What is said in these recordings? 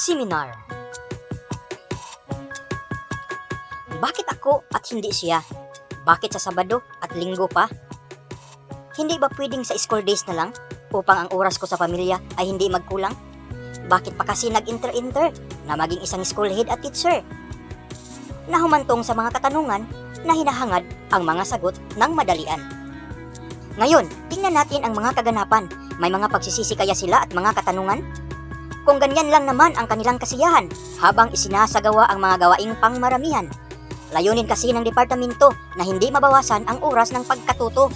Seminar. Bakit ako at hindi siya? Bakit sa Sabado at Linggo pa? Hindi ba pwedeng sa school days na lang upang ang oras ko sa pamilya ay hindi magkulang? Bakit pa kasi nag-inter-inter na maging isang school head at teacher? Nahumantong sa mga katanungan na hinahangad ang mga sagot ng madalian. Ngayon, tingnan natin ang mga kaganapan. May mga pagsisisi kaya sila at mga katanungan? Kung ganyan lang naman ang kanilang kasiyahan habang isinasagawa ang mga gawaing pangmaramihan. Layunin kasi ng departamento na hindi mabawasan ang oras ng pagkatuto.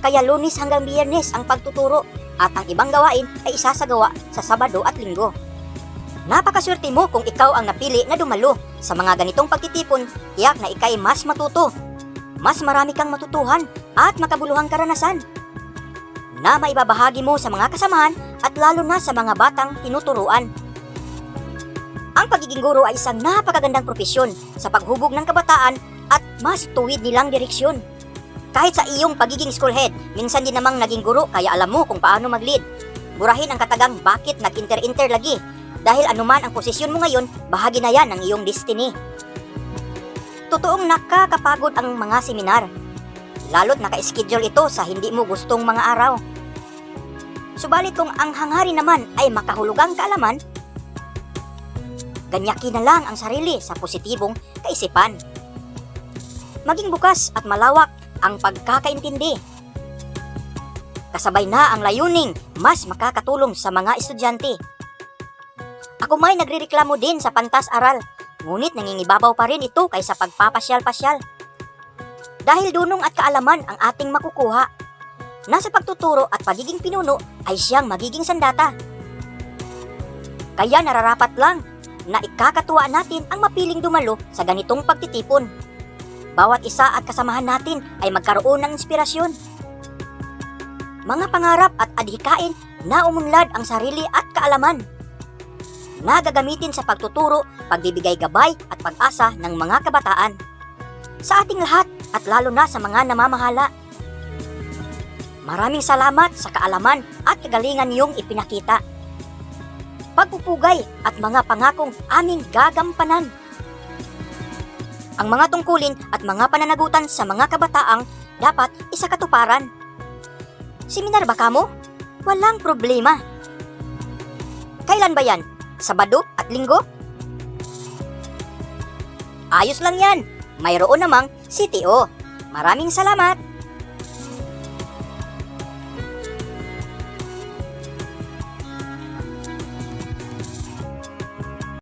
Kaya Lunes hanggang Biyernes ang pagtuturo at ang ibang gawain ay isasagawa sa Sabado at Linggo. Napakaswerte mo kung ikaw ang napili na dumalo sa mga ganitong pagtitipon, tiyak na ika'y mas matuto. Mas marami kang matutuhan at makabuluhang karanasan na maibabahagi mo sa mga kasamahan at lalo na sa mga batang tinuturuan. Ang pagiging guro ay isang napakagandang propesyon sa paghubog ng kabataan at mas tuwid nilang direksyon. Kahit sa iyong pagiging school head, minsan din namang naging guro kaya alam mo kung paano mag-lead. Burahin ang katagang "Bakit nag-inter-inter lagi?" Dahil anuman ang posisyon mo ngayon, bahagi na yan ng iyong destiny. Totoong nakakapagod ang mga seminar. Lalo't naka-schedule ito sa hindi mo gustong mga araw. Subalit kung ang hangarin naman ay makahulugang kaalaman, ganyaki na lang ang sarili sa positibong kaisipan. Maging bukas at malawak ang pagkakaintindi. Kasabay na ang layuning mas makakatulong sa mga estudyante. Ako may nagrereklamo din sa pantas aral, ngunit nangingibabaw pa rin ito kaysa pagpapasyal-pasyal. Dahil dunong at kaalaman ang ating makukuha. Nasa pagtuturo at pagiging pinuno ay siyang magiging sandata. Kaya nararapat lang na ikakatuwa natin ang mapiling dumalo sa ganitong pagtitipon. Bawat isa at kasamahan natin ay magkaroon ng inspirasyon. Mga pangarap at adhikain na umunlad ang sarili at kaalaman na gagamitin sa pagtuturo, pagbibigay gabay at pag-asa ng mga kabataan. Sa ating lahat at lalo na sa mga namamahala. Maraming salamat sa kaalaman at kagalingan niyong ipinakita. Pagpupugay at mga pangakong aming gagampanan. Ang mga tungkulin at mga pananagutan sa mga kabataang dapat isakatuparan. Seminar ba kamo? Walang problema. Kailan ba yan? Sabado at Linggo? Ayos lang yan. Mayroon namang CTO. Maraming salamat.